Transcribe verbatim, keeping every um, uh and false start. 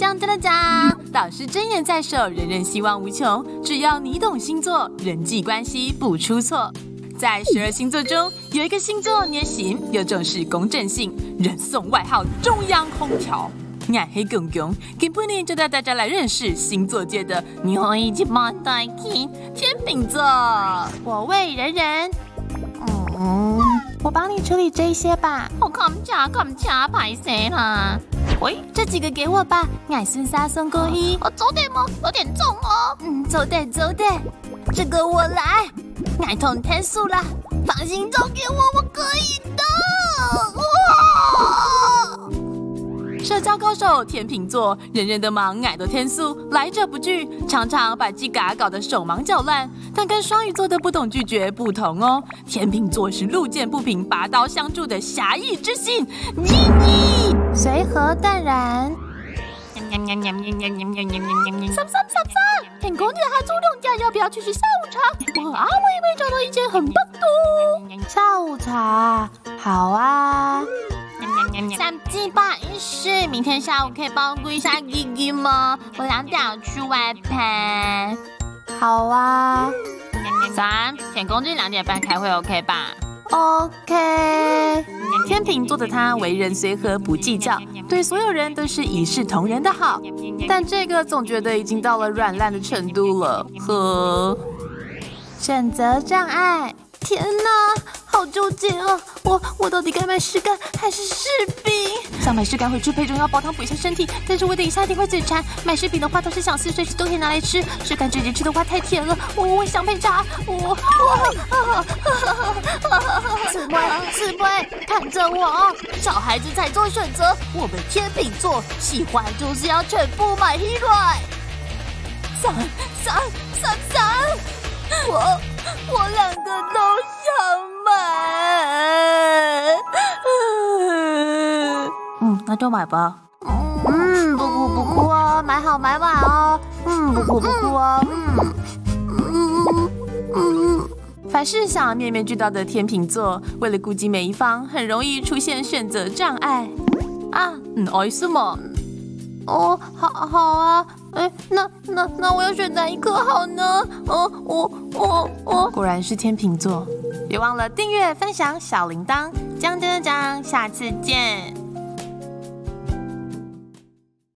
当当当当，导师睁眼在手，人人希望无穷。只要你懂星座，人际关系不出错。在十二星座中，有一个星座年型有种是公正性，人送外号“中央空调”。俺是公公，今晡日就带大家来认识星座界的日本一番大金天秤座。我为人人，嗯，我帮你处理这一些吧。我感谢感谢，歹势啦。喂，这几个给我吧，俺顺手送过去。哦，做得吗？有点重哦。嗯，做得做得，这个我来。俺同天数啦，放心交给我，我可以的。哇！社交高手天秤座，人人都忙，俺都天数，来者不拒，常常把自家搞得手忙脚乱。但跟双鱼座的不懂拒绝不同哦，天秤座是路见不平拔刀相助的侠义之心。咦咦，随和淡然。三三三三，天公，你还煮两家，要不要去吃下午茶？我和阿伟妹找到一间很棒的哦。下午茶，好啊。三七八一十，明天下午可以帮我顾一下弟弟吗？我两点要去外拍。好啊。三，天公，你两点半开会，OK吧？OK。天秤座的他为人随和不计较，对所有人都是一视同仁的好。但这个总觉得已经到了软烂的程度了，呵。选择障碍，天哪，好纠结啊！我我到底该买柿干还是柿饼？想买柿干回去配中药煲汤补一下身体，但是我等一下一定会嘴馋。买柿饼的话，倒是想吃，随时都可以拿来吃。柿干直接吃的话太甜了，我我想配茶，我我。姊妹姊妹，看着我，小孩子才做选择，我们天秤座喜欢就是要全部买起来。三三三三，我我两个都想买。嗯，那就买吧。嗯，不哭不哭哦，买好买满哦。嗯，不哭不哭哦。嗯嗯嗯。凡事想面面俱到的天秤座，为了顾及每一方，很容易出现选择障碍。啊，嗯，为什么？哦，好好啊。哎，那那那我要选哪一科好呢？哦，我我我。果然是天秤座，别忘了订阅、分享小铃铛，将将将，下次见。